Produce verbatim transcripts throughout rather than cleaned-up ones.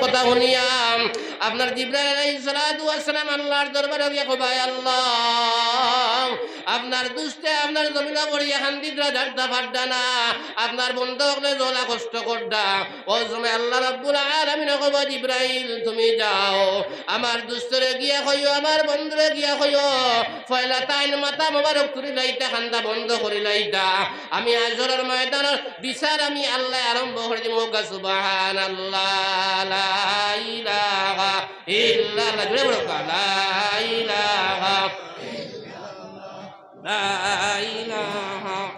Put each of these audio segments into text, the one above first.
কথা হুনিয়া আপনার জিব্রাইল আলাইহিস সালাতু ওয়াস সালাম আল্লাহর দরবারো গিয়া কইবা, "আল্লাহ, আপনার দুস্তে আপনার জমিনো পড়িয়া কান্দিতরা, ঝাড়তা পাররা না, আপনার বন্দা অকলে জ্বালা কষ্ট কররা।" অউ সময় আল্লাহ রাব্বুল আলামিনে কইবা, "জিব্রাইল, তুমি যাও, আমার দুস্তরে গিয়া কইও, আমার বন্ধুরে গিয়া কইও, পয়লা তাইন মাথা মোবারক তুলিলাইতা, কান্দা বন্ধ করিলাইতা। আমি হাশরর ময়দানর বিচার আমি আল্লায় আরম্ভ করি দিমু।" কউক্কা সুবহানাল্লাহ, লা ইলাহা ইল্লাল্লাহ। জোরে বলো, লা ইলাহা, লা ইলাহা,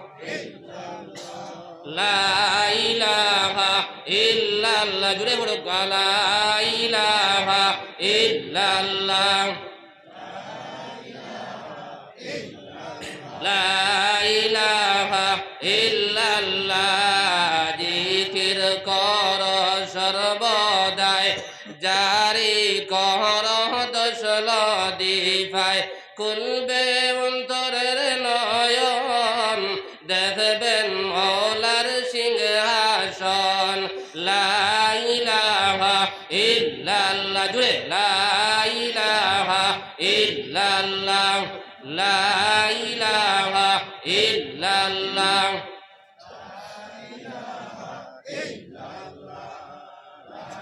লা ইলাহা ইল্লাল্লাহ। জোরে বলো, লা ইলাহা ইল্লাল্লাহ। লা ইলাহা ইল্লাল্লাহ, জিকির কর সর্বদাই, জারি কর দশ লদিফায়, খুলবে অন্তরের নয়ন, দেখবেন মৌলার সিংহাসন। লা ইলাহা ইল্লাল্লাহ, জুড়ে, লা ইলাহা ইল্লাল্লাহ, লা ইলাহা ইল্লাল্লাহ।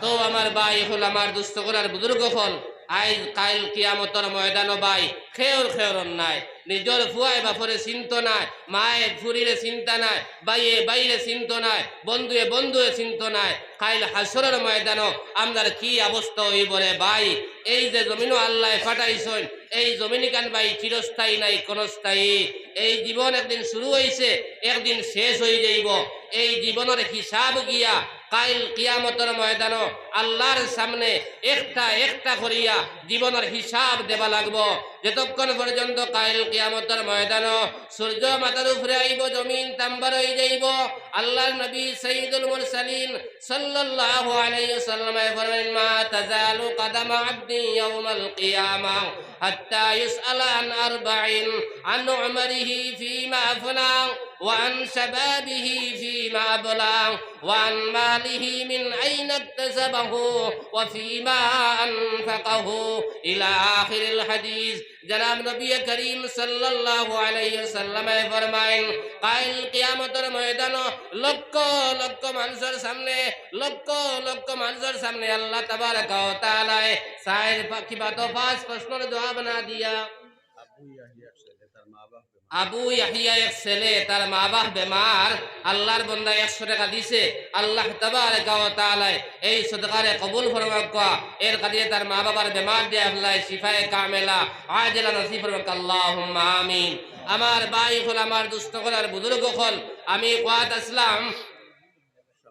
তো আমার ভাই অকল, আমার দুস্ত অকল আর বুজুর্গ অকল, আইজ কাইল কিয়ামতর ময়দানো ভাই, খেয়র খেয়র নাই। নিজর ফুয়ায় বাফরে চিনতো নায়, মায়ে ফুরিরে চিনতা নায়, ভাইয়ে ভাইরে চিনতো নায়, বন্ধুয়ে বন্ধুয়ে চিনতো নায়। কাইল হাশরর ময়দানো আমরার কি অবস্থা অইবো রে ভাই? এই যে জমিনো আল্লায় পাঠাইছইন, এই জমিন ইখান ভাই চিরস্থায়ী নায়, ক্ষণস্থায়ী। এই জীবন একদিন শুরু অইছে, একদিন শেষ অইযাইবো। এই জীবনর হিসাব গিয়া কাইল কিয়ামতর ময়দানো আল্লার সামনে একটা একটা করিয়া জীবনর হিসাব দেওয়া লাগবো। যতক্ষণ পর্যন্ত কাইল কিয়ামতর ময়দানো সূর্য মাথার উপরে আইবো, জমিন তাম্বার অইযাইবো, আল্লার নবী সাইয়্যিদুল মুরসালিন সাল্লাল্লাহু আলাইহি ওয়াসাল্লামে ফরমাইন, "মা তাজালু কাদামা আবদিন ইয়াউমাল কিয়ামা হাত্তা ইউসআলা আন আরবাইন, আন উমরিহি ফীমা আফনা, ওয়া আন শাবাবিহি ফীমা আবলা, ওয়া আন মালিহি মিন আইনা ইকতাসাবাহু, ওয়া ফীমা আনফাকাহু।" ইলা আখিরিল হাদিস। জনাব নবী করিম সাল্লাল্লাহু আলাইহি ওয়াসাল্লামে ফরমাইন, কাইল কিয়ামতর ময়দানো লক্ষ লক্ষ মানুষর সামনে, লক্ষ লক্ষ মানুষর সামনে আল্লাহ তাবারাকা ওয়া তাআলায় চাইর পা-, কিবা তো পাঁচ প্রশ্নর জবাব না দিয়া, আবু ইয়াহিয়া এক ছেলে, তার মা বাপ বেমার। আল্লাহর বন্দা একশো টেকা দিছে, আল্লাহ তাবারাকা ওয়া তাআলায় এই সদকারে কবুল ফরমাউক্কা। এর কাদিয়ে তার মা বাবার বেমার দিয়া আল্লাহ শিফায়ে কামেলা আজেলা নসিব ফরমাউক্কা, আল্লাহুম্মা আমিন। আমার ভাই অকল, আমার দুস্ত অকল আর বুজুর্গ অকল, আমি কওয়াত আছলাম,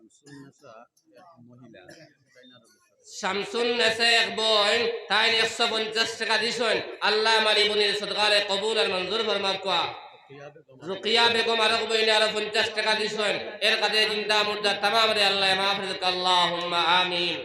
শামসুন নেসা এক মহিলা, শামসুন নেসা এক বইন, তাইন একশো পঞ্চাশ টেকা দিছইন। আল্লাহ আমার ই বইনর সদকারে কবুল আর মঞ্জুর ফরমাউক্কা। রুকিয়া বেগম আরক বইনে আরো পঞ্চাশ টেকা দিছইন। এর কাদিয়ে জিন্দা মুর্দা তামামরে আল্লায় মাফ করি দেউক্কা, আল্লাহুম্মা আমিন।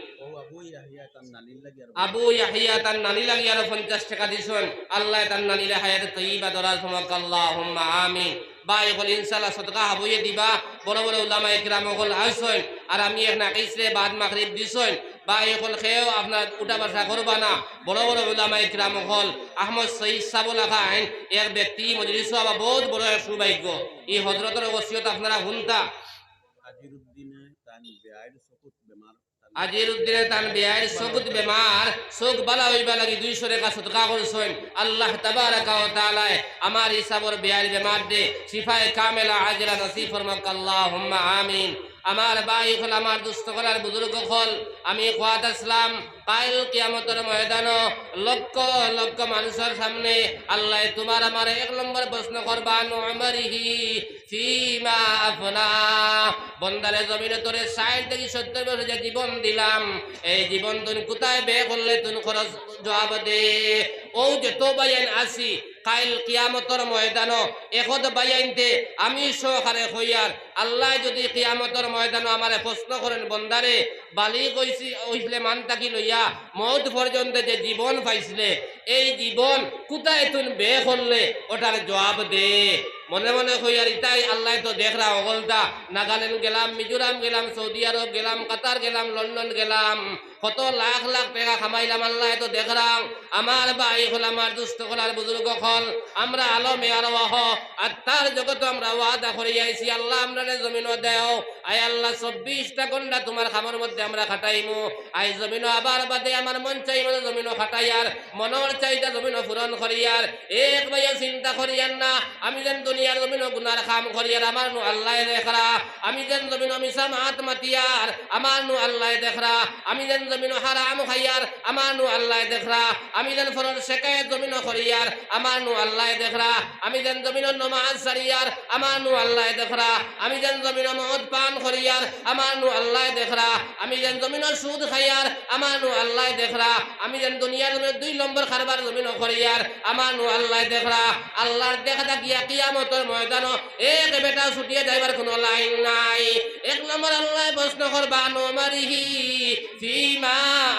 আবু ইয়াহিয়া তান নানির লাগি আরো পঞ্চাশ টেকা দিছইন। আল্লায় তান নানিরে হায়াতে তৈয়বা দরাজ ফরমাউক্কা, আল্লাহুম্মা আমিন। ভাই অকল, ইনশাআল্লাহ সদকা হাবুয়ে দিবা। বড় বড় উলামায়ে কিরাম অকল আছইন, আর আমি এক নাকিসরে বাদ মাগরিব দিছইন। ভাই অকল, কেউ আপনার উঠা বসা করবা না। বড় বড় উলামায়ে কিরাম অকল, আহমদ সঈদ সাব লাখান এক ব্যক্তি মজলিসো আওয়া বউত বড় এক সৌভাগ্য। ই হজরতর ওসিয়ত আপনারা হুনতা। আজির উদ্দিনে তান বেয়াইর চকুত বেমার। আজির উদ্দিনে তান বেয়াইর চকুত বেমার, চউখ ভালা অইবার লাগি দুইশো টেকা সদকা করছইন। আল্লাহ তাবারাকা ওয়া তাআলায় আমার ই সাবর বেয়াইর বেমাররে শিফায়ে কামেলা আজেলা নসিব ফরমাউক্কা, আল্লাহুম্মা আমিন। আমার ভাই অকল, আমার দুস্ত অকল আর বুজুর্গ অকল, আমি কওয়াত আছলাম, কাইল কিয়ামতর ময়দানো লক্ষ লক্ষ মানুষর সামনে আল্লায় তুমার আমারে এক নম্বর প্রশ্ন করবা, আন উমরিহি ফীমা আফনা। বন্দারে, জমিনো তোরে ষাইট থাকি সত্তর বছর যে জীবন দিলাম, এই জীবন তুইন কুথায় ব্যয় করলে, তুইন খরচ, জবাব দে। অউ যত ভাইয়াইন আছি, কাইল কিয়ামতর ময়দানো একত ভাইয়াইন্তে আমি সহকারে কইয়ার, আল্লায় যুদি কিয়ামতর ময়দানো আমারে প্রশ্ন করইন, বন্দারে, বালিগ অইছি, অইছলে মান থাকি লইয়া মউত পর্যন্ত যে জীবন পাইছলে, এই জীবন কুথায় তুইন ব্যয় করলে, অটার জবাব দে। মনে মনে কইয়ার, ইতায় আল্লায় তো দেখরা, অকলতা নাগাল্যান্ড গেলাম, মিজোরাম গেলাম, সৌদি আরব গেলাম, কাতার গেলাম, লন্ডন গেলাম, কত লাখ লাখ টেকা কামাইলাম, আল্লায় তো দেখরা। আমার ভাই অকল, আমার দুস্ত অকল, আর বুজুর্গ অকল, আমরা আলমে আরওয়াহ, আত্মার জগতো আমরা ওয়াদা করি আইছি, আল্লাহ, আমরারে জমিনো দেও। আয় আল্লাহ, চব্বিশটা ঘন্টা তুমার কামর মধ্যে আমরা খাটাইমু। আয় জমিনো আবার বাদে আমার মন চাই মতো জমিনো খাটাইয়ার, মনর চাহিদা জমিনো পূরণ করিয়ার। এক ভাইও চিন্তা করিয়ার না, আমি যেন দুনিয়ার জমিনো গুনার কাম করিয়ার, আমার নু আল্লায় দেখরা। আমি যেন জমিনো মিছা মাত মাতিয়ার, আমার নু আল্লায় দেখরা। আমি যেন জমিনো হারাম খাইয়ার, আমার নু আল্লায় দেখরা। আমি যেন পরর শেকায়ত জমিনো করিয়ার, আমার নু আল্লায় দেখরা। আমি যেন জমিনো নমাজ ছাড়িয়ার, আমার নু আল্লায় দেখরা। আমি যেন জমিনো মদ পান করিয়ার, আমার নু আল্লায় দেখরা। আমি যেন জমিনো সুদ খাইয়ার, আমার নু আল্লায় দেখরা। আমি যেন দুনিয়ার জমিনো দুই নম্বর কারবার জমিনো করিয়ার, আমার নু আল্লায় দেখরা। আল্লার দেখা দেখিয়া কিয়ামতর ময়দানো এক বেটাও ছুটিয়া যাইবার কুনু লাইন নাই। এক নম্বর আল্লায় প্রশ্ন করবা, "আন মালিহি ফিমা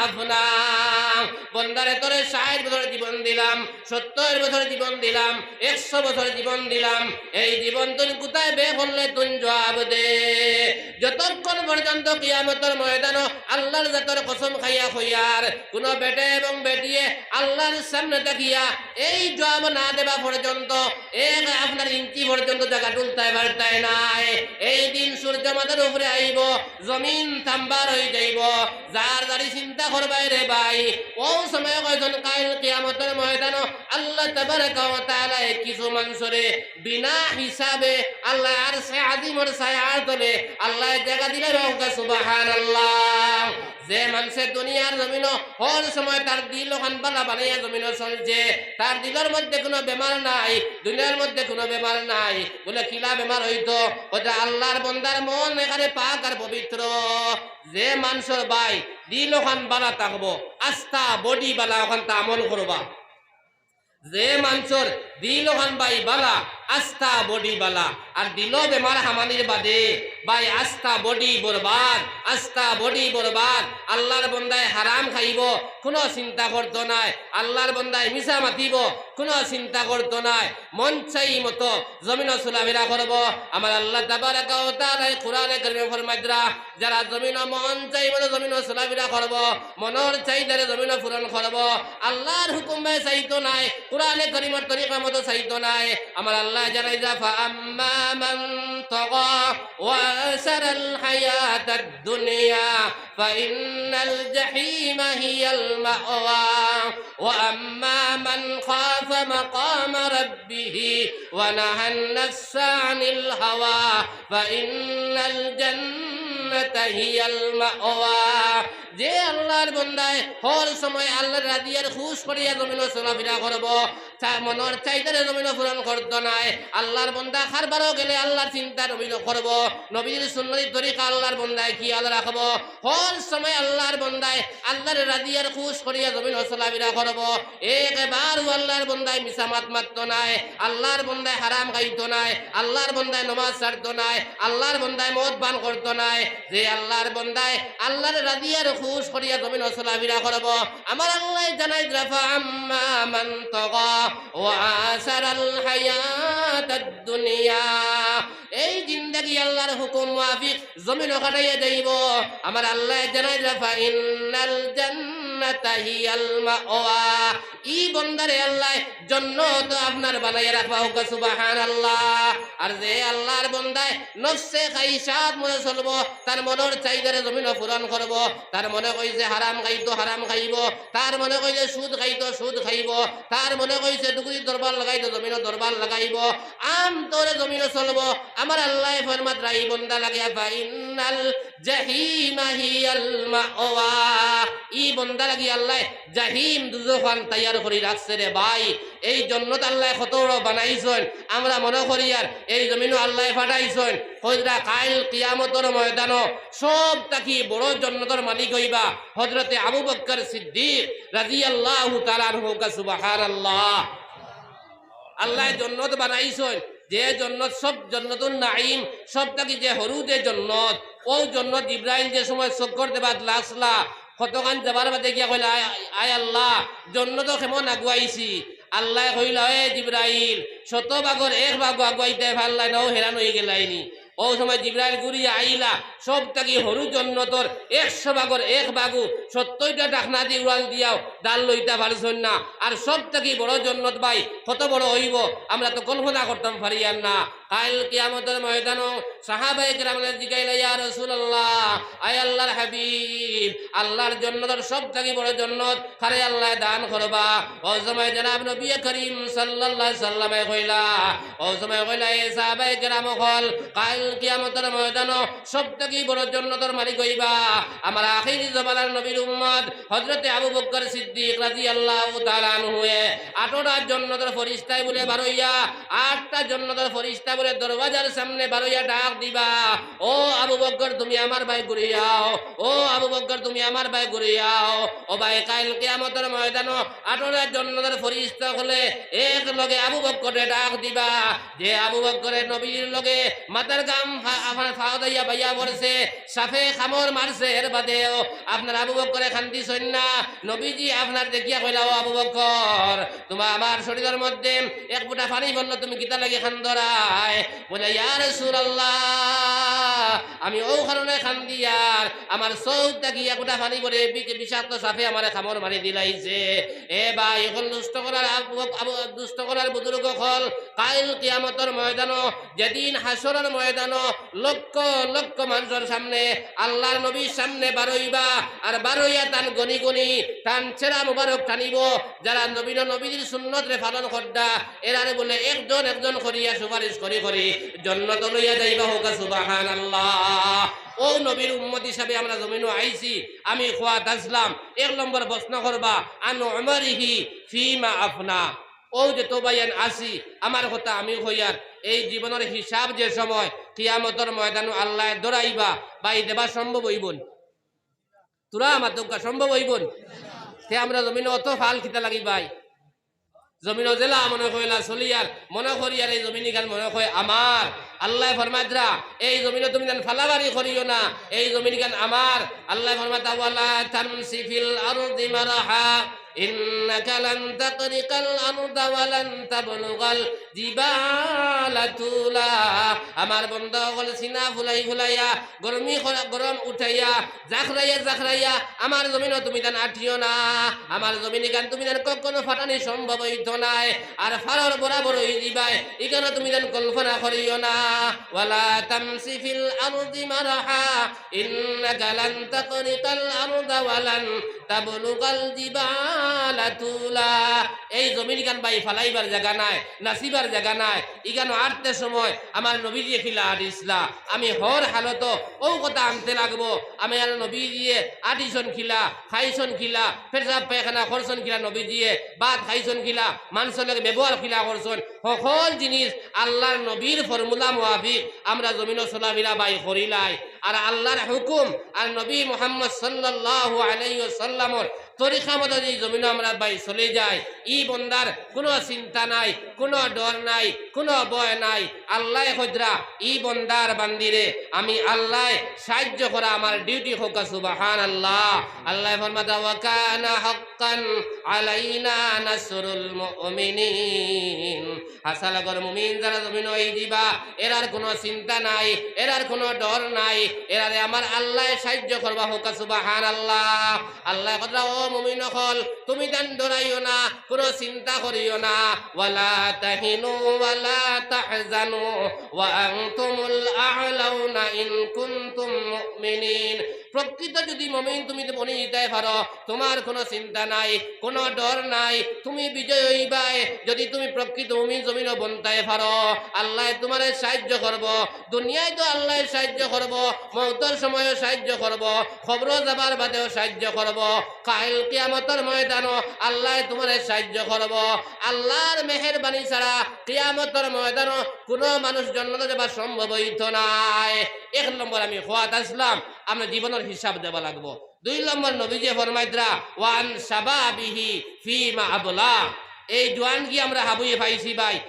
আফনা।" বন্দারে, তোরে ষাইট বছর জীবন দিলাম, সত্তইর বছর জীবন দিলাম, একশো বছর জীবন দিলাম, এই জীবন তুই কুথায় ব্যয় করলে তুই জুয়াব দে। যতক্ষণ পর্যন্ত কিয়ামতর ময়দানো আল্লার জাতর কসম খাইয়া কইয়ার, কুনু বেটা এবং বেটিয়ে আল্লার সামনে থাকিয়া এই জুয়াব না দেবা পর্যন্ত এক আপনার ইঞ্চি পর্যন্ত জাগা তুলতায় পারতায় নায়। এই দিন সূর্য মাথার উপরে আইবো, জমিন তাম্বার অই যাইবো, যার যারি চিন্তা করবায় রে ভাই। অউ সময় কয়জন কাইল কিয়ামতর ময়দানো আল্লাহ তাবারাকা ওয়া তাআলায় কিছু মানষরে বিনা হিসাবে আল্লায় আরশে আজিমর ছায়ার তলে আল্লায় জাগা দিলা, কউক্কা সুবহানাল্লাহ। যে মানষে দুনিয়ার জমিনো হর সময় তার দিল অখান বালা বানাইয়া জমিনো চলছে, তার দিলর মধ্যে কুনু বেমার নাই, দুনিয়ার মধ্যে কুনু বেমার নাই, বুলে, "কিলা বেমার অইতো?" কইতা, "আল্লার বন্দার মন একেবারে পাক আর পবিত্র।" যে মানষর ভাই দিল অখান বালা থাকবো, আস্তা body বালা, অখানতা আমল করবা। যে মানষর দিল অখান ভাই বালা, আস্তা body বালা, আর দিলো বেমার হামানির বাদে, ভাই, আস্তা body বরবাদ, আস্তা body বরবাদ। আল্লার বন্দায় হারাম খাইবো, কুনু চিন্তা করতো নায়। আল্লার বন্দায় মিছা মাতিবো, কুনু চিন্তা করতো নায়। মন চাই মতো জমিনো চলাফিরা করবো। আমার আল্লাহ তাবারাকা ওয়া তাআলায় কুরআনে কারিমে ফরমাইতরা, যারা জমিনো মন চাই মতো জমিনো চলাফিরা করবো, মনর চাহিদারে জমিনো পূরণ করবো, আল্লার হুকুমে চাইতো নায়, কুরআনে কারিমর তরিকা মতো চাইতো নায়। আমার আল্লায় জানাইরা, "ফাআম্মা মান তাগা ওয়া আসারাল হায়াতাদ দুনিয়া ফাইন্নাল জাহিমা হিয়াল মাওয়া ওয়া আম্মা মান খাফা মাকামা রাব্বিহি ওয়া নাহান নাফসা আনিল হাওয়া ফাইন্নাল জান্নাতা হিয়াল মাওয়া।" যে আল্লার বন্দায় হর সময় আল্লার রাজিয়ার খুশ করিয়া জমিনো চলাফিরা করবো, চা-, মনর চাহিদারে জমিনো পূরণ করতো নায়। আল্লার বন্দা কারবারো গেলে আল্লার চিন্তা জমিনো করবো, নবীর সুন্নতি তরিকা আল্লার বন্দায় খিয়াল রাখবো। হর সময় আল্লার বন্দায় আল্লার রাজিয়ার খুশ করিয়া জমিনো চলাফিরা করবো। একবারও আল্লার বন্দায় মিছা মাত মাততো নায়, আল্লার বন্দায় হারাম খাইতো নায়, আল্লার বন্দায় নমাজ ছাড়তো নায়, আল্লার বন্দায় মদ পান করতো নায়। যে আল্লার বন্দায় আল্লার রাজিয়ার খুশ করিয়া জমিনো চলাফিরা করবো, আমার আল্লায় জানাইরা, "ফাআম্মা মান তাগা ওয়া আসারাল হায়াতাদ দুনিয়া।" এই জিন্দেগি আল্লার হুকুম মুআফিক জমিনো কাটাইয়া যাইবো। আমার আল্লায় জানাইরা, "ফাইন্নাল জান্নাতা হিয়াল মাওয়া।" ই বন্দারে আল্লায় জন্নত আপনার বানাইয়া রাখবা, কউক্কা সুবহানাল্লাহ। আর যে আল্লার বন্দায় নফসে খাইশাত মতো চলবো, তার মনর চাহিদারে জমিনো পূরণ করবো, তার মনে কইছে হারাম খাইতো, হারাম খাইবো, তার মনে কইছে সুদ খাইতো, সুদ খাইবো, তার মনে কইছে দুগুরি দরবার লাগাইতো, জমিনো দরবার লাগাইবো, আম তরে জমিনো চলবো। আমার আল্লায় ফরমাইতরা ই বন্দা লাগিয়া, "ফাইন্নাল জাহিমা হিয়াল মাওয়া।" ই বন্দা লাগি আল্লায় জাহিম দুজখান তৈয়ার করি রাখছে রে ভাই। এই জন্নত আল্লায় কত বড় বানাইছইন, আমরা মনো করিয়ার এই জমিনো আল্লায় পাঠাইছইন। কইরা কাইল কিয়ামতর ময়দানো সব থাকি বড় জন্নতর মালিক অইবা হযরতে আবু বকর সিদ্দিক রাদিয়াল্লাহু তাআলা আনহু। কউক্কা সুবহানাল্লাহ। আল্লায় জন্নত বানাইছইন, যে জন্নত সব জন্নতুন নাঈম, সব থাকি যে হুরু যে জন্নত, অউ জন্নত জিব্রাইল যে সময় চক্কর দেবাত লাগছলা, কতখান যাবার বাদে গিয়া কইলা, "আয়, আয় আল্লাহ, জন্নত কেমন আগুয়াইছি?" আল্লায় কইলা, "এ জিব্রাইল, শতভাগর এক ভাগও আগুয়াইতায় পারলায় না, অউ হেরান অইগেলায়নি।" অউ সময় জিব্রাইল ঘুরিয়া আইলা, সব থাকি হুরু জন্নতর একশো ভাগর এক ভাগউ সত্তইরটা ডাকনা দি উড়াল দিয়াও দান লইতা পারছইন না। আর সব থাকি বড় জন্নত ভাই কত বড় অইবো, আমরা তো কল্পনা করতাম পারিয়ার না। কাইল কিয়ামতর ময়দানো সাহাবায়ে কেরামরে জিগাইলা, "ইয়া রাসূলুল্লাহ, আয় আল্লাহর হাবিব, আল্লাহর জন্নতর সব থাকি বড় জন্নত কারে আল্লায় দান করবা?" অউ সময় জনাব নবী করিম সাল্লাল্লাহু আলাইহি সাল্লামে কইলা, অউ সময় কইলা, "এ সাহাবায়ে কেরাম অকল, কাইল কিয়ামতর ময়দানো সব থাকি বড় জন্নতর মালিক অইবা আমার আখিরি জমানার নবীর উম্মত হযরতে আবু বকর সিদ্দিক রাদিয়াল্লাহু তাআলা আনহুয়ে আঠারোটা জন্নতর ফিরিস্তায় বুলে বারইয়া, আটটা জন্নতর ফিরিস্তা বুলে দরওয়াজার সামনে বারইয়া ডাক দিবা, 'ও আবু বকর, তুমি আমার বায় ঘুরিয়াও, ও আবু বকর, তুমি আমার বায় ঘুরিয়াও।'" ও ভাই, কাইল কিয়ামতর ময়দানো আঠারোটা জন্নতর ফিরিস্তা অকলে এক লগে আবু বকররে ডাক দিবা, যে আবু বকরে নবীর লগে মাথার ঘাম ফা-, আপনার ফাও দাইয়া বাইয়া পড়ছে, সাপে কামড় মারছে, এর বাদেও আপনার আবু বকরে কান্দিছইন না। নবীজি আপনার দেখিয়া কইলা, "ও আবু বকর, তুমার আমার শরীরর মধ্যে এক ফুটা পানি পড়লো, তুমি কিতার লাগি কান্দরায়?" বুলে, "ইয়া রাসূলুল্লাহ, আমি অউ কারণে কান্দিয়ার, আমার চউখ থাকি এক ফুটা পানি পড়ে বি-, বিষাক্ত সাপে আমারে কামড় মারি দিলাইছে।" এ ভাই অকল, দুষ্ট করার আবু-, আবু-, দুষ্ট করার বুজুর্গ অকল, কাইল কিয়ামতর ময়দানো, যেদিন হাশরর ময়দানো লক্ষ লক্ষ মানষর সামনে, আল্লাহর নবীর সামনে বারইবা, আর বারইয়া তান গনি গনি তান চেহারা মুবারক টানিবো, যারা নবীন নবীজির সুন্নতরে পালন কররা, এরারে বুলে একজন একজন করিয়া সুপারিশ করি করি জন্নতো লইয়া যাইবা। কউক্কা সুবহানাল্লাহ। অউ নবীর উম্মত হিসাবে আমরা জমিনো আইছি, আমি কওয়াত আছলাম, এক নম্বর প্রশ্ন করবা, "আন উমরিহি ফিমা আফনা।" অউ যে তো ভাইয়ান আছি, আমার কথা আমি কইয়ার, এই জীবনর হিসাব যে সময় কিয়ামতর ময়দানো আল্লায় ধরাইবা, ভাই দেবা সম্ভব অইবো নি? তুরা মাতউক্কা, সম্ভব অইবো নি? তে আমরা জমিনো অত ফাল কিতা লাগি ভাই? জমিনো যেলা মনে কয় অলা চলিয়ার, মনে করিয়ার এই জমিন ইখান মনে কয় আমার। আল্লায় ফরমাইতরা, "এই জমিনো তুমি যেন ফালাফালি করিও না, এই জমিন ইখান আমার।" আল্লায় ফরমাইতরা, "ওয়ালা তামশি ফিল আরদি মারহা, ইন্নাকা লান তাকরিকাল আরদা ওয়া লান তাবলুগাল জিবালা তুলা।" আমার বন্দা অকল সিনা ফুলাই ফুলাইয়া, গরমি করা-, গরম উঠাইয়া, জাখরাইয়া জাখরাইয়া আমার জমিনো তুমি যেন আটিও না, আমার জমিন ইখান তুমি যেন কখনো ফাটানি সম্ভব অইতো নায়, আর ফালর বরাবর অইযিবায়, ইখানো তুমি যেন কল্পনা করিও না। ওয়ালা তামশি ফিল আরদি মারহা, ইন্নাকা লান তাকরিকাল আরদা ওয়া লান তাবলুগাল জিবালা তুলা। এই জমিন ইখান ভাই ফালাইবার জাগা নায়, নাচিবার জাগা নায়। ইখানো আটতে সময় আমার নবীজিয়ে কিলা আটিছলা, আমি হর হালতো অউ কথা আনতে লাগবো। আমার নবীজিয়ে আটিছন কিলা, খাইছন কিলা, পেশাব পায়খানা করছন কিলা নবীজিয়ে, ভাত খাইছন কিলা, মানষর লগে ব্যবহার কিলা করছন, হকল জিনিস আল্লাহর নবীর ফর্মুলা মুয়াফিক আমরা জমিনো চলাফিরা ভাই করিলাই। আর আল্লাহর হুকুম আর নবী মুহাম্মদ সাল্লাল্লাহু আলাইহি ওয়াসাল্লামর তরিকা মতো যদি জমিনো আমরা ভাই চলি যাই, ই বন্দার কুনু চিন্তা নাই, কুনু ডর নাই, কুনু ভয় নাই। আল্লায় কইতরা, ই বন্দার বান্দিরে আমি আল্লায় সাহায্য করা আমার duty। কউক্কা সুবহানাল্লাহ। আল্লায় ফরমাইতরা, "ওয়া কানা হাক্কান আলাইনা নাসরুল মুমিনিন।" হাছা লগর মুমিন যারা জমিনো অইযিবা, এরার কুনু চিন্তা নাই, এরার কুনু ডর নাই, এরারে আমার আল্লায় সাহায্য করবা। কউক্কা সুবহানাল্লাহ। আল্লায় কইতরা, "ও মুমিন অকল, তুমি যেন ডরাইও না, কুনু চিন্তা করিও না। ওয়ালা তাহিনু ওয়ালা তাহজানু ওয়া আনতুমুল আ'লাউনা ইন কুনতুম মুমিনিন।" প্রকৃত যদি মুমিন তুমি বনি যাইতায় পারো, তুমার কুনু চিন্তা নাই, কুনু ডর নাই, তুমি বিজয় অইবায়। যদি তুমি প্রকৃত মুমিন জমিনো বনতায় পারো, আল্লায় তুমারে সাহায্য করবো। দুনিয়াত তো আল্লায় সাহায্য করবো, মউতর সময়ও সাহায্য করবো, কবরো যাবার বাদেও সাহায্য করবো, কাইল কিয়ামতর ময়দানো আল্লায় তুমারে সাহায্য করবো। আল্লাহর মেহেরবানি ছাড়া কিয়ামতর ময়দানো কুনু মানুষ জন্নতো যাবার সম্ভব অইতো নায়। এক নম্বর আমি কওয়াত আছলাম, আমরা জীবনর হিসাব দেওয়া লাগবো। দুই নম্বর নবীজিয়ে ফরমাইতরা, "ওয়ান শাবাবিহি ফিমা আবলা।" এই জোয়ানকি আমরা হাবুয়ে পাইছি ভাই।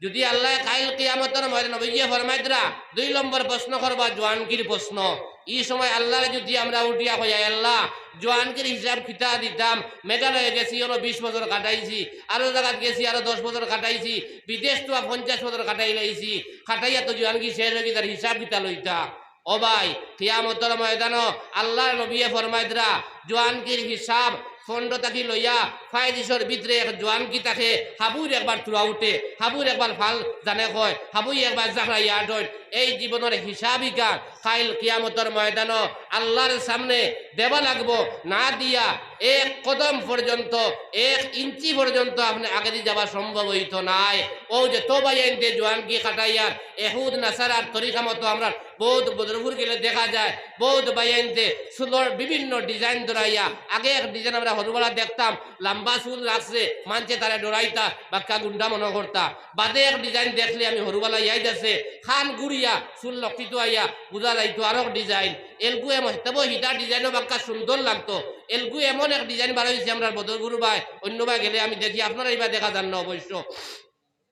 যদি আল্লায় কাইল কিয়ামতর ময়দানো নবীজিয়ে ফরমাইতরা, দুই নম্বর প্রশ্ন করবা জোয়ানকির প্রশ্ন। ই সময় আল্লারে যুদি আমরা উঠিয়া কই, "আয় আল্লাহ, জোয়ানকির হিসাব কিতা দিতাম, মেঘালয়ে গেছি, অনো বিশ বছর কাটাইছি, আরো জাগাত গেছি, আরো দশ বছর কাটাইছি, বিদেশ তো পঞ্চাশ বছর কাটাইলাইছি, কাটাইয়া তো জোয়ানকি শেষ অইগেছে, তার হিসাব কিতা লইতা?" ও ভাই, কিয়ামতর ময়দানো আল্লার নবিয়ে ফরমাইতরা, জোয়ানকির হিসাব ফন্ড থাকি লইয়া ফাইদিসর ভিতরে এক জোয়ানকি থাকে, হাবুর একবার তুরা উঠে, হাবুর একবার ফাল জানে কয়, হাবুই একবার জাহরাইয়া আটইন। এই জীবনর হিসাব ইখান কাইল কিয়ামতর ময়দানো আল্লার সামনে দেওয়া লাগবো, না দিয়া এক কদম পর্যন্ত, এক ইঞ্চি পর্যন্ত আপনে আগেদি যাওয়া সম্ভব অইতো নায়। অউ যে তো ভাইয়াইন্তে জোয়ানকি কাটাইয়ার এহুদ নাসারার তরিকা মতো আমরার বউত বদরপুর গেলে দেখা যায়, বউত ভাইয়াইন্তে চুলর বিভিন্ন design ধরাইয়া, আগে এক design আমরা হুরুবালা দেখতাম, লাম্বা চুল রাখছে, মানষে তারে ডরাইতা, বাক্কা গুন্ডা মনো করতা। বাদে এক design দেখলে আমি হুরুবালা ইয়াদ আছে, কান ঘুরিয়া, চুল লকটিত আইয়া, বুঝা যাইতো আরক design। এলগু এমন, তবে হিটা design-ও বাক্কা সুন্দর লাগতো। এলগু এমন এক design বারইছে আমরার বদরপুর বায়, অন্য বায় গেলে আমি দেখি, আপনারা ইবা দেখা যার না অবশ্য।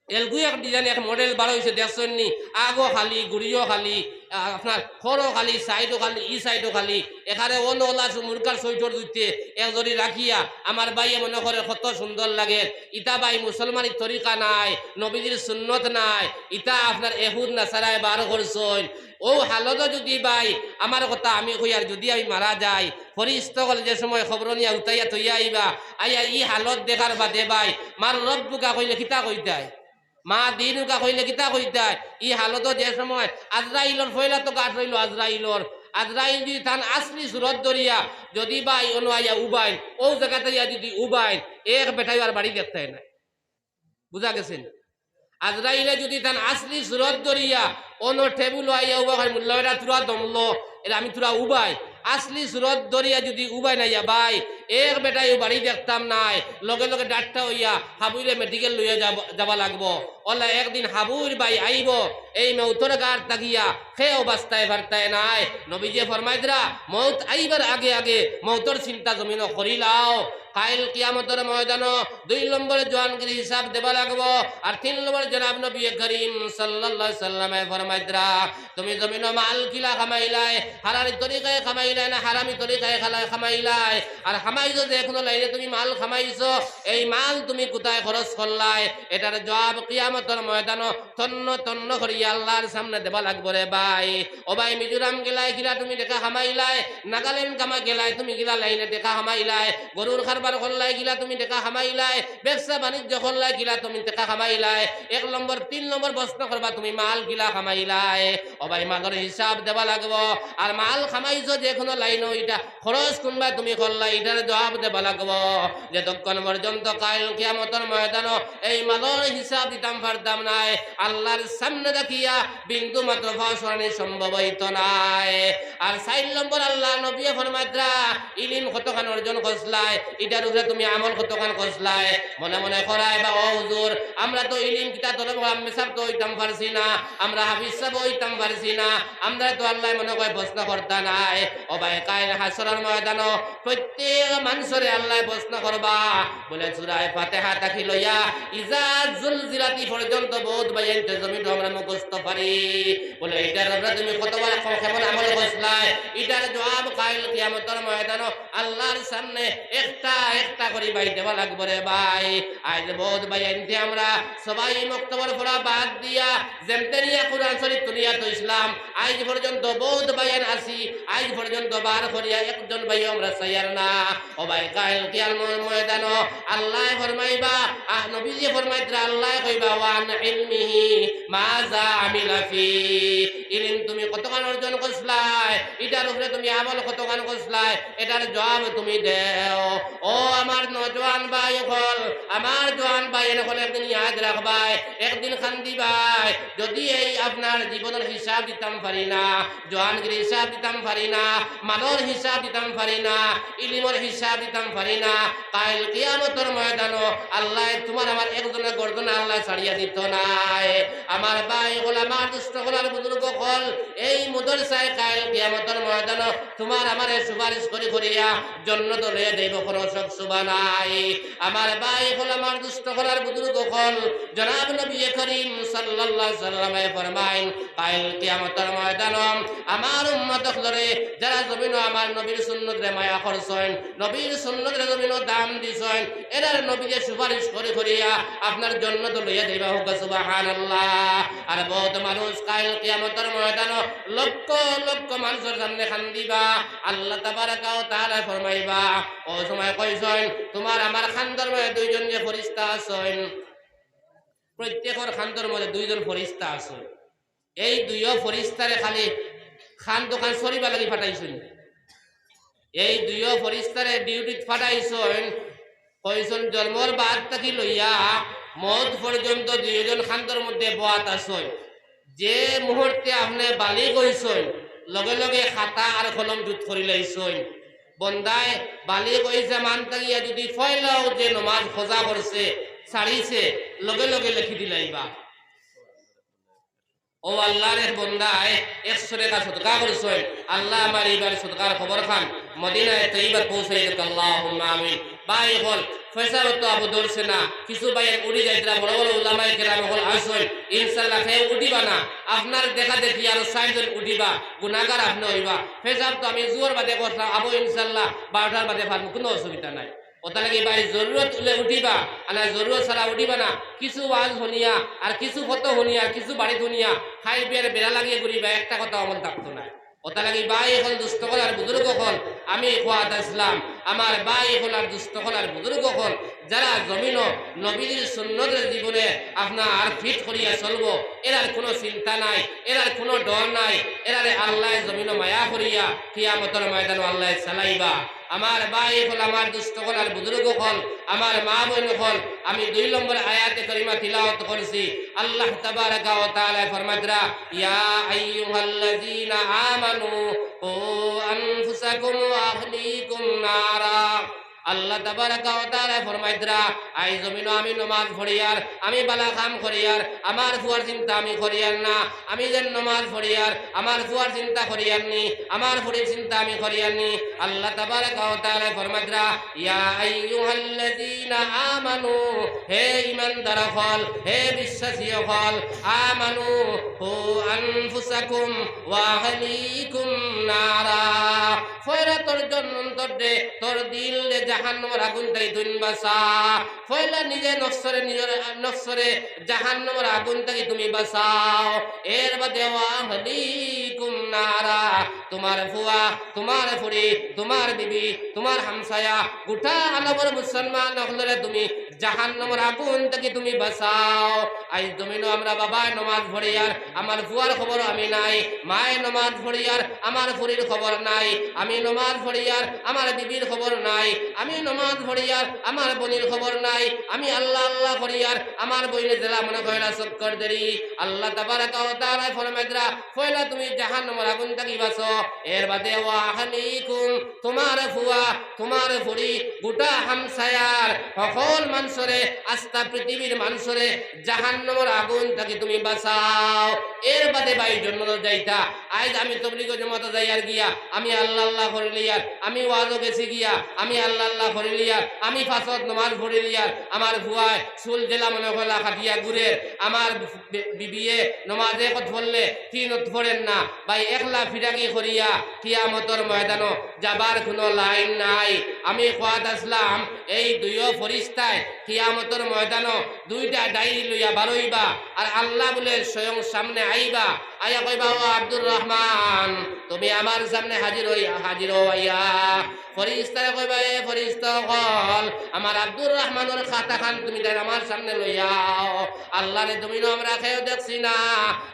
এলগু এক design, এক model বারইছে, দেখছইন নি? আগও খালি, গুড়িও খালি, আ, আপনার খরও খালি, side-ও খালি, ই side-ও খালি। এখানে অনওয়ালা সু-, মুরগার সোয়েটার দিতে এক জরি রাখিয়া, আমার ভাইয়ে মনো করে কত সুন্দর লাগে। ইতা ভাই মুসলমানি তরিকা নায়, নবীজির সুন্নত নায়, ইতা আপনার এহুদ নাসারায় বার করছইন। অউ হালতো যুদি ভাই আমার কথা আমি কই আর যুদি আমি মারা যাই, ফিরিস্তা অকল যে সময় কবর নিয়া উঠাইয়া থইয়া আইবা, আইয়া ই হালত দেখার বাদে ভাই, মান রব্বুকা কইলে কিতা কইতায়? মা দিনুকা কইলে কিতা কইতায়? ই হালতো যে সময় আজরাইলর পয়লা তো গাট রইলো আজরাইলর। আজরাইল যুদি তান আসলি সুরত ধরিয়া যুদি ভাই অনো আইয়া উবাইন, অউ জাগাত আইয়া যুদি উবাইন, এক বেটাইও আর বাড়ি দেখতায় নায়। বুঝা গেছে নি? আজরাইলে যুদি তান আসলি সুরত ধরিয়া অনো টেবুলো আইয়া উবা কয়, "মুল্লা, ইটা তুরা দমলো, এরে আমি তুরা উবাই।" আসলি সুরত ধরিয়া যুদি উবাইন আইয়া ভাই, এক বেটাইও বাড়ি দেখতাম নায়, লগে লগে ডাট্টা অইয়া হাবুইরে মেডিকেল লইয়া যাব-, যাবা লাগবো। অলা একদিন হাবুইর ভাই আইবো, এই মউতর গার থাকিয়া কেউ বাচতায় পারতায় নায়। নবীজিয়ে ফরমাইতরা, মউত আইবার আগে আগে মউতর চিন্তা জমিনো করিলাও। কাইল কিয়ামতর ময়দানো দুই নম্বর জোয়ানকির হিসাব দেবা লাগবো। আর তিন নম্বর জনাব নবী করিম সাল্লাল্লাহু আলাইহি সাল্লামে ফরমাইতরা, তুমি জমিনো মাল কিলা কামাইলায়, হালালি তরিকায় কামাইলায় না হারামি তরিকায় খালা-, কামাইলায়? আর কামাইছো যে কুনু লাইনে তুমি মাল কামাইছো, এই মাল তুমি কুথায় খরচ করলায়? এটার জবাব কিয়ামতর ময়দানো তন্ন তন্ন করিয়া আল্লার সামনে দেবা লাগবো রে ভাই। ও ভাই, মিজোরাম গেলায় কিলা তুমি টেকা কামাইলায়, নাগাল্যান্ড কামা গেলায় তুমি কিলা লাইনে টেকা কামাইলায়, গরুর কারবার করলায় কিলা তুমি টেকা কামাইলায়, ব্যবসা বাণিজ্য করলায় কিলা তুমি টেকা কামাইলায়, এক নম্বর, তিন নম্বর প্রশ্ন করবা তুমি মাল কিলা কামাইলায়। ও ভাই, মালর হিসাব দেবা লাগবো। আর মাল কামাইছো যে কুনু লাইনো, ইটা খরচ কুনবায় তুমি করলায়, ইটার জবাব দেবা লাগবো। যতক্ষণ পর্যন্ত কাইল কিয়ামতর ময়দানো এই মালর হিসাব দিতাম পারতাম নায়, আল্লার সামনে দেখিয়া বিন্দু মাত্র পাও সরানি সম্ভব অইতো নায়। আর চাইর নম্বর আল্লার নবীয়ে ফরমাইতরা, ইলিম কতখান অর্জন করছলায়, ইটার উপরে তুমি আমল কতখান করছলায়। মনে মনে করায় বা, "ও হুজুর, আমরা তো ইলিম কিতা তলব, আমি সাব তো অইতাম পারছি না, আমরা হাফিজ সাব অইতাম পারছি না, আমরা তো আল্লায় মনে কয় প্রশ্ন করতা নায়।" ও ভাই, কাইল হাশরর ময়দানো প্রত্যেক মানষরে আল্লায় প্রশ্ন করবা। বলে, সূরা ফাতিহা থাকি লইয়া ইজা জুলজিলাতি পর্যন্ত বউত ভাইয়াইন্তে জমিনো আমরা মুখস্থ পারি। বলে, ইটার উপরে তুমি কতবার ক-, কেমন আমল করছলায়? ইটার জবাব কাইল কিয়ামতর ময়দানো আল্লার সামনে একটা একটা করি ভাই দেবা লাগবো রে ভাই। আইজ বউত ভাইয়াইন্তে আমরা সবাই মক্তবর পড়া বাদ দিয়া যেমতে নিয়া কুরআন শরীফ তুলিয়া থইছলাম, আইজ পর্যন্ত বউত ভাইয়াইন আছি, আইজ পর্যন্ত বার করিয়া একজন ভাইও আমরা চাইয়ার না। ও ভাই, কাইল কিয়ামতর ময়দানো আল্লায় ফরমাইবা, আহ, নবীজিয়ে ফরমাইতরা, আল্লায় কইবা, "ওয়ান ইলমিহি মাযা আমিলা ফি।" ইলিম তুমি কতখান অর্জন করছলায়, ইটার উপরে তুমি আমল কতখান করছলায়, এটার জবাব তুমি দেও। ও আমার নওজোয়ান ভাই অকল, আমার জোয়ান ভাই অকল, একদিন ইয়াদ রাখবায়, একদিন কান্দিবায়, যুদি এই আপনার জীবনর হিসাব দিতাম পারি না, জোয়ানকির হিসাব দিতাম পারি না, মালর হিসাব দিতাম পারি না, ইলিমর হিসাব দিতাম পারি না, কাইল কিয়ামতর ময়দানো আল্লায় তুমার আমার একজনর গর্দন আল্লায় ছাড়িয়া দিতো নায়। আমার ভাই অকল, আমার দুস্ত অকল আর বুজুর্গ অকল, এই মাদ্রাসায় কাইল কিয়ামতর ময়দানো তুমার আমারে সুপারিশ করি করিয়া জন্নতো লইয়া যাইবো, কুনু শক শুবা নাই। আমার ভাই আমার দুস্ত অকল আর বুজুর্গ অকল, জনাব নবী করিম সাল্লাল্লাহু আলাইহি ওয়াসাল্লামে ফরমাইন, কাইল কিয়ামতর ময়দানো আমার উম্মত অকলরে, যারা জমিনো আমার নবীর সুন্নতরে মায়া করছইন, নবীর সুন্নতরে জমিনো দাম দিছইন, এরার নবীয়ে সুপারিশ করি করিয়া আপনার জন্নতো লইয়া যাইবা। হউক্কা সুবহানাল্লাহ। আর বউত মানুষ কাইল কিয়ামতর ময়দানো লক্ষ লক্ষ মানষর সামনে কান্দিবা। আল্লাহ তাবারাকা ওয়া তাআলায় ফরমাইবা, অউ সময় কইছইন, তুমার আমার কান্দর মাঝে দুইজন যে ফিরিস্তা আছইন, প্রত্যেকর কান্দর মাঝে দুইজন ফিরিস্তা আছইন। এই দুইও ফিরিস্তারে খালি কান্দখান সরিবার লাগি পাঠাইছইন। এই দুইও ফিরিস্তারে ডিউটিত পাঠাইছইন, কইছইন, জন্মর বাদ থাকি লইয়া মউত পর্যন্ত দুইজন কান্দর মধ্যে বওয়াত আছইন। যে মুহূর্তে আপনে বালিগ অইছইন, লগে লগে খাতা আর কলম জুত করিলাইছইন। বন্দায় বালিগ অইছে মান থাকিয়া যুদি পয়লাউ যে নমাজ কাজা করছে, ছাড়িছে, লগে লগে লেখি দিলাইবা। অউ আল্লাহর এক বন্দায় একশো টেকা সদকা করছইন, আল্লাহ আমার ইবার সদকার খবরখান মদিনায়ে তৈয়বাত পৌঁছাই দেউক, আল্লাহুম্মা আমিন। ভাই অকল, পয়সার তো আবু ধরছে না, কিছু ভাইয়ে উঠি যাইতরা, বড় বড় উলামায়ে কেরাম অকল আছইন, ইনশাআল্লাহ কেউ উঠিবা না, আপনার দেখা দেখি আরো চাইরজন উঠিবা, গুনাগার আপনে অইবা। পেশাব তো আমি জুহর বাদে করতাম, আবু ইনশাআল্লাহ বারোটার বাদে পারমু, কুনু অসুবিধা নাই। অতার লাগি ভাই জরুরত অইলে উঠিবা, আর না জরুরত ছাড়া উঠিবা না। কিছু ওয়াজ হুনিয়া, আর কিছু ফতোয়া হুনিয়া, আর কিছু বাড়িত হুনিয়া, খাই বিয়ার বেড়া লাগিয়া ঘুরিবা, একটা কথা আমল থাকতো নায়। অতার লাগি ভাই অকল, দুস্ত অকল আর বুজুর্গ অকল, আমি কওয়াত আছলাম, আমার ভাই অকল আর দুস্ত অকল আর বুজুর্গ অকল, যারা জমিনো নবীজির সুন্নতরে জীবনে আপনার ফিট করিয়া চলবো, এরার কুনু চিন্তা নাই, এরার কুনু ডর নাই, এরারে আল্লায় জমিনো মায়া করিয়া কিয়ামতর ময়দানো আল্লায় চালাইবা। আমার ভাই অকল, আমার দুস্ত অকল আর বুজুর্গ অকল, আমার মা বইন অকল, আমি দুই নম্বর আয়াতে কারিমা তিলাওয়াত করছি। আল্লাহ তাবারাকা ওয়া তাআলায় ফরমাইতরা, ইয়া আইয়ুহাল্লাযীনা আমানু কু আনফুসাকুম ওয়া আহলিকুম নারা। আল্লাহ তাবারাকা ওয়া তাআলায় ফরমাইতরা, আই জমিনো আমি নমাজ পড়িয়ার, আমি বালা কাম করিয়ার, আমার ফুয়ার চিন্তা আমি করিয়ার না, আমি যেন নমাজ পড়িয়ার, আমার ফুয়ার চিন্তা করিয়ার নি, আমার ফুড়ির চিন্তা আমি করিয়ার নি। আল্লাহ তাবারাকা ওয়া তাআলায় ফরমাইতরা, ইয়া আইয়ুহাল্লাযীনা আমানু, হে ঈমানদার অকল, হে বিশ্বাসী অকল, আমানু কু আনফুসাকুম ওয়া আহলিকুম নারা। পয়লা তোর জন অন্তররে, তোর দিলরে জাহান্নামর আগুন থাকি তুই বাঁচা। পয়লা নিজে নফসরে, নিজর নফসরে জাহান্নামর আগুন থাকি তুমি বাঁচাও। এর বাদে ওয়া আহলিকুম নারা, তুমার ফুয়া, তুমার ফুড়ি, তুমার বিবি, তুমার হামসায়া, গুটা আলমর মুসলমান অকলরে তুমি জাহান্নামর আগুন থাকি তুমি বাঁচাও। আইজ জমিনো আমরা বাবায় নমাজ পড়িয়ার, আমার ফুয়ার খবর আমি নাই, মায়ে নমাজ পড়িয়ার, আমার ফুড়ির খবর নাই, আমি নমাজ পড়িয়ার, আমার বিবির খবর নাই, আমি নমাজ পড়িয়ার, আমার বইনর খবর নাই, আমি আল্লাহ আল্লাহ করিয়ার, আমার বইনে যেলা মনে কয় না চক্কর দেরি। আল্লাহ তাবারাকা ওয়া তাআলায় ফরমাইতরা, পয়লা তুমি জাহান্নামর আগুন থাকি বাঁচো, এর বাদে ওয়া আহলিকুম, তুমার ফুয়া, তুমার ফুড়ি, গুটা হামসায়ার হকল মানষরে, আস্তা পৃথিবীর মানষরে জাহান্নামর আগুন থাকি তুমি বাঁচাও। এর বাদে ভাই জন্নতো যাইতা। আইজ আমি তবলিগো জমাতো যাইয়ার গিয়া, আমি আল্লাহ আল্লাহ করিলিয়ার, আমি ওয়াজো গেছি গিয়া, আমি আল্লাহ আল্লাহ করিলিয়ার, আমি পাঁচ ওয়াক্ত নমাজ পড়িলিয়ার, আমার ফুয়ায় চুল যেলা মনে কয় না কাটিয়া ঘুরের, আমার বি-, বিবিয়ে নমাজ এক ওয়াক্ত পড়লে তিন ওয়াক্ত পড়ের না। ভাই একলা ফিরাকি করিয়া কিয়ামতর ময়দানো যাবার কুনু লাইন নাই। আমি কওয়াত আছলাম, এই দুইও ফিরিস্তায় কিয়ামতর ময়দানো দুইটা ডায়েরি লইয়া বারইবা, আর আল্লাহ বুলে স্বয়ং সামনে আইবা, আইয়া কইবা, ও আব্দুর রহমান, তুমি আমার সামনে হাজির অইয়া, হাজির অইয়া। ফিরিস্তায় কইবা, এ ফিরিস্তা অকল, আমার আব্দুর রহমানর খাতাখান তুমি তাইন আমার সামনে লইয়া আও। আল্লাহরে জমিনো আমরা কেউ দেখছি না।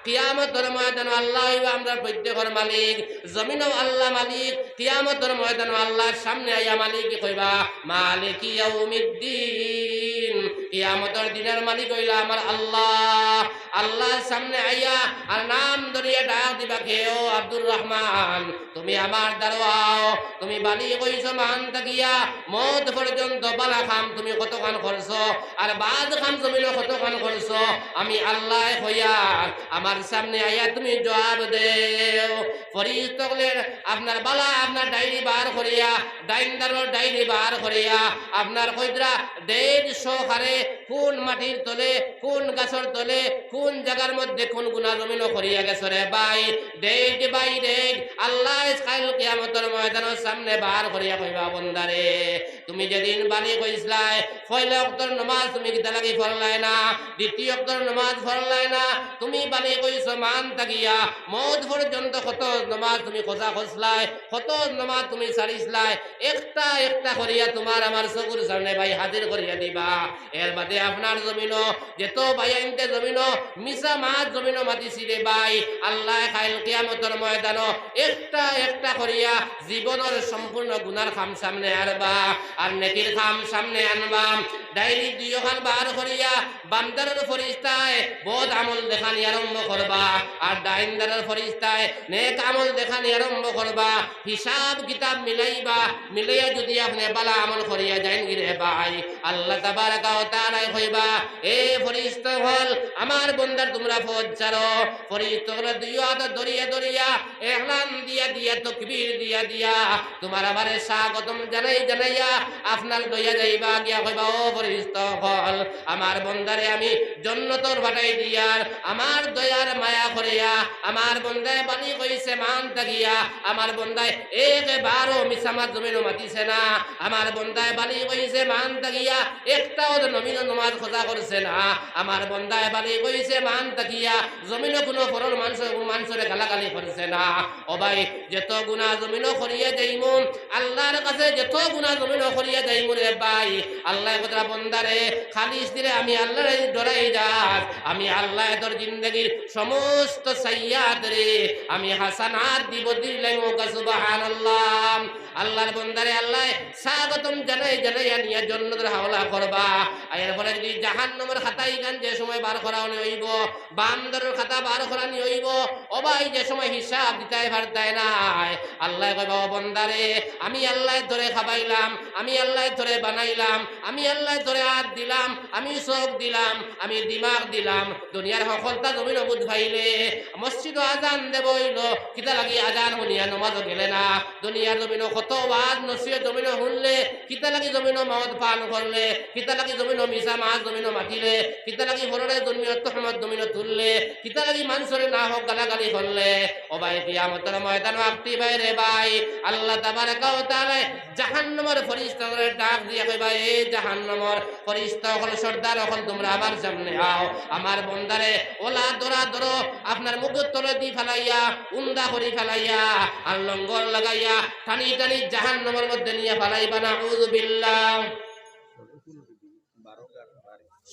কিয়ামতর ময়দানো আল্লাহ অইবা আমরার প্রত্যেকর মালিক, জমিনো আল্লাহ মালিক, কিয়ামতর ময়দানো আল্লাহর সামনে আইয়া মালিকে কইবা, মালিকি ইয়াউমিদ্দিন, কিয়ামতর দিনর মালিক অইলা আমার আল্লাহ। আল্লাহর সামনে আইয়া আর নাম ধরিয়া ডাক দিবা, "কে ও আব্দুর রহমান, তুমি আমার দ্বারো আও।" তুমি বালিগ অইছো মান থাকিয়া মউত পর্যন্ত বালা কাম তুমি কতখান করছো, আর বাদ কাম জমিনো কতখান করছো, আমি আল্লায় কইয়ার, আমার সামনে আইয়া তুমি জুয়াব দেও। ফিরিস্তা অকলে আপনার বালা, আপনার ডায়েরি বার করিয়া, ডাইন দারর ডায়েরি বার করিয়া, আপনার কইতরা date সহকারে কুন মাটির তলে, কুন গাছর তলে, কুন জাগার মধ্যে কুন গুনা জমিনো করিয়া গেছো রে ভাই, date by date আল্লায় কাইল কিয়ামতর ময়দানর সামনে বার করিয়া কইবা, "বন্দারে, তুমি যেদিন বালিগ অইছলায়, পয়লা ওয়াক্তর নমাজ তুমি কিতা লাগি পড়লায় না, দ্বিতীয় ওয়াক্তর নমাজ পড়লায় না, তুমি বালিগ অইছো মান থাকিয়া মউত পর্যন্ত কত নমাজ তুমি কাজা করছলায়, কত নমাজ তুমি ছাড়িছলায়, একটা একটা করিয়া তুমার আমার চকুর সামনে ভাই হাজির করিয়া দিবা।" এর বাদে আপনার জমিনো যত ভাইয়াইন্তে জমিনো মিছা মাত জমিনো মাতিছি রে ভাই, আল্লায় কাইল কিয়ামতর ময়দানো একটা একটা করিয়া জীবনর সম্পূর্ণ গুনার কাম সামনে আনবা, আর নেকির কাম সামনে আনবা। ডায়েরি দুইওখান বার করিয়া বাম দারর ফিরিস্তায় বদ আমল দেখানি আরম্ভ করবা, আর ডাইন দারর ফিরিস্তায় নেক আমল দেখানি আরম্ভ করবা। হিসাব কিতাব মিলাইবা, মিলাইয়া যুদি আপনে বালা আমল করিয়া যাইন গি রে ভাই, আল্লাহ তাবারাকা ওয়া তাআলায় কইবা, "এ ফিরিস্তা অকল, আমার বন্দার তুমরা পথ ছাড়ো।" ফিরিস্তা অকলে দুইও আত ধরিয়া ধরিয়া, এলান দিয়া দিয়া, তকবীর দিয়া দিয়া, তুমার আমারে স্বাগতম জানাই জানাইয়া আপনার লইয়া যাইবা গিয়া কইবা, "ও ফিরিস্তা অকল, আমার বন্দারে আমি জন্নতর পাঠাই দিয়ার, আমার দয়ার মায়া করিয়া, আমার বন্দায় বালিগ অইছে মান থাকিয়া, আমার বন্দায় একবারও মিছা মাত জমিনো মাতিছে না, আমার বন্দায় বালিগ অইছে মান থাকিয়া, একটাও তো নমিনো নমাজ কাজা করছে না, আমার বন্দায় বালিগ অইছে মান থাকিয়া, জমিনো কুনু পরর মানষর, মানষরে গালাগালি করছে না।" ও ভাই, যত গুনা জমিনো করিয়া যাইমু, আল্লাহর কাছে যত গুনা জমিনো করিয়া যাইমু রে ভাই, আল্লায় কইতরা, "বন্দারে, খালিস দিলে আমি আল্লাহরে ডরাই যাস, আমি আল্লায় তোর জিন্দেগির সমস্ত সাইয়্যাতরে আমি হাসানাত দি বদলি লাইমু।" কউক্কা সুবহানাল্লাহ। আল্লাহর বন্দারে আল্লায় স্বাগতম জানাই জানাই আনিয়া জন্নতর হাওলা করবা। আর এরপরে যুদি জাহান্নামর খাতা ইখান যে সময় বার করানি অইবো, বাম দারর খাতা বার করানি অইবো, ও ভাই, যে সময় হিসাব দিতায় পারতায় নায়, আল্লায় কইবা, "ও বন্দারে, আমি আল্লায় তোরে খাবাইলাম, আমি আল্লায় তোরে বানাইলাম, আমি আল্লায় তোরে আত দিলাম, আমি চউখ দিলাম, আমি দিমাগ দিলাম, দুনিয়ার হকলতা জমিনো বুঝ পাইলে, মসজিদো আজান দেওয়া অইলো, কিতা লাগি আজান হুনিয়া নমাজো গেলে না? দুনিয়ার জমিনো কত ওয়াজ নসিহত জমিনো হুনলে, কিতা লাগি জমিনো মদ পান করলে, কিতা লাগি জমিনো মিছা মাত জমিনো মাতিলে, কিতা লাগি পররে জমিনো তোহমত জমিনো তুললে, কিতা লাগি মানষরে নাহক গালাগালি করলে?" ও ভাই, কিয়ামতর ময়দানো আটকিবায় রে ভাই, আল্লাহ তাবারাকা ওয়া তাআলায় জাহান্নামর ফিরিস্তারে ডাক দিয়া কইবা, "এ জাহান্নামর ফিরিস্তা অকল, সর্দার অকল, তুমরা আমার সামনে আও, আমার বন্দারে অলা ধরা ধরো, আপনার মুখর তলেদি ফালাইয়া, উন্দা করি ফালাইয়া, আর লঙ্গর লাগাইয়া টানি টানি জাহান্নামর মধ্যে নিয়া ফালাইবা।" নাউযুবিল্লাহ।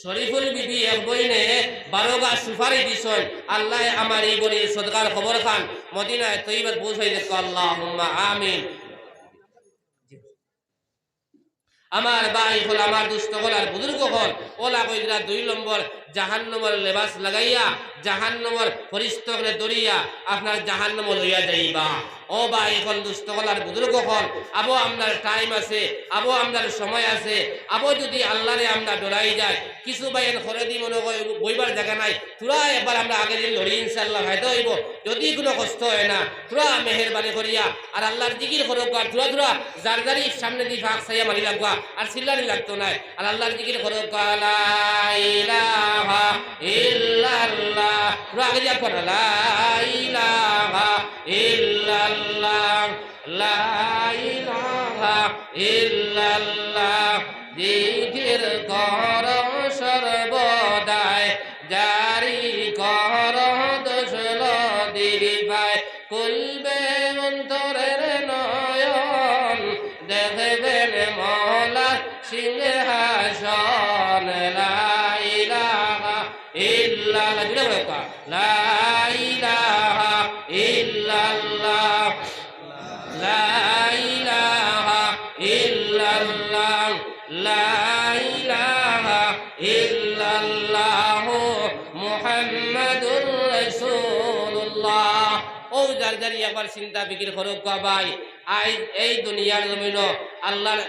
শরীফুল বিবি এক বইনে বারো গাছ সুপারি দিছইন, আল্লায় আমার ই বইনর সদকার খবর খান মদিনায়ে তৈয়বাত পৌঁছাই দেউক্কা, আল্লাহুম্মা আমিন। আমার ভাই অকল, আমার দুস্ত অকল আর বুজুর্গ অকল, অলা কইরা দুই নম্বর জাহান্নামর লেবাস লাগাইয়া, জাহান্নামর ফিরিস্তা অকলে ধরিয়া আপনার জাহান্নামো লইয়া যাইবা। ও ভাই অকল, দুস্ত অকল আর বুজুর্গ অকল, আবো আমরার time আছে, আবো আমরার সময় আছে, আবো যুদি আল্লারে আমরা ডরাই যাই, কিছু ভাইয়াইন খরে দি মনো কয় বইবার জাগা নাই, থুড়া একবার আমরা আগেদি লড়ি, ইনশাআল্লাহ ফায়দা অইবো। যুদি কুনু কষ্ট অয় না, থুড়া মেহেরবানি করিয়া আর আল্লার জিকির করউক্কা, আর থুড়া থুড়া যার যারই সামনেদি ফাঁক চাইয়া মারি লাগবা, আর চিল্লানি লাগতো নায়। আর আল্লার জিকির করউক্কা, লা ইলাহা ইল্লাল্লাহ। থুড়া আগেদি একবার, লা ইলাহা ইল্লাল্লাহ। লা ইলাহা ইল্লাল্লাহ, জিকির করো সর্বদাই, জারি করো দশ নদীর পায়। খুলবে অন্তরের নয়ন, দেখবেন মওলার সিংহাসন। লা ইলাহা ইল্লাল্লাহ, জুরে বলো তো। লা ইলাহা ইল্লাল্লাহ, লা ইলাহা ইল্লাল্লাহ, লা ইলাহা ইল্লাল্লাহু মুহাম্মাদুর একবার চিন্তা ফিকির করউক্কা ভাই, আইজ এই দুনিয়ার জমিনো আল্লাহর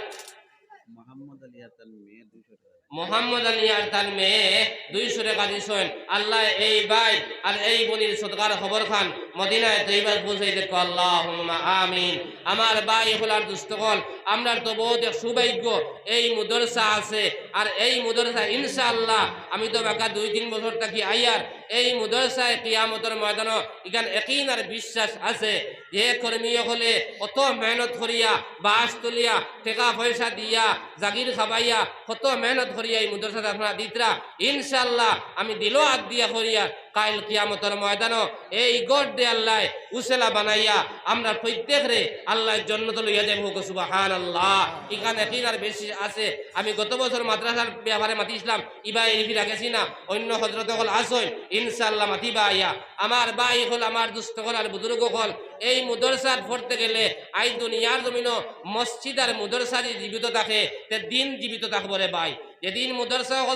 মোহাম্মদ আলী আর তার মেয়ে দুইশো টাকা। মোহাম্মদ আলী আর তার মেয়ে দুইশো টাকা দিছইন। আল্লায় এই ভাই আর এই বইনর সদকার খবর খান মদিনায় তৈয়বাত পৌঁছাই দেউক্কা, আল্লাহুম্মা আমিন। আমার ভাই অকল আর দুস্ত অকল, আমরার তো বউত এক সৌভাগ্য, এই মাদ্রাসা আছে। আর এই মাদ্রাসা ইনশাআল্লাহ আমি তো বাক্কা দুই তিন বছর থাকি আইয়ার, এই মাদ্রাসায় কিয়ামতর ময়দানো ইখান একিন আর বিশ্বাস আছে। যে কর্মী অকলে অত মেহনত করিয়া, বাঁশ তুলিয়া, টেকা পয়সা দিয়া, জাগির খাবাইয়া, কত মেহনত করিয়া এই মাদ্রাসাত আপনারা দিতরা, ইনশাআল্লাহ আমি দিলো আত দিয়া করিয়া কাইল কিয়ামতর ময়দানো এই ঘররে আল্লায় উসিলা বানাইয়া আমরার প্রত্যেকরে আল্লায় জন্নতো লইয়া যাইবা। কউক্কা সুবহানাল্লাহ। ইখান একিন আর বিশ্বাস আছে। আমি গত বছর মাদ্রাসার ব্যাপারে মাতিছলাম, ইবার এরি ফিরা গেছি না, অইন্য হজরত অকল আছইন, ইনশাআল্লাহ মাতিবা আইয়া। আমার ভাই অকল, আমার দুস্ত অকল আর বুজুর্গ অকল, এই মাদ্রাসাত পড়তে গেলে আইজ দুনিয়ার জমিনো মসজিদ আর মাদ্রাসা যদি জীবিত থাকে, তে দিন জীবিত থাকবো রে ভাই। যেদিন মাদ্রাসা অকল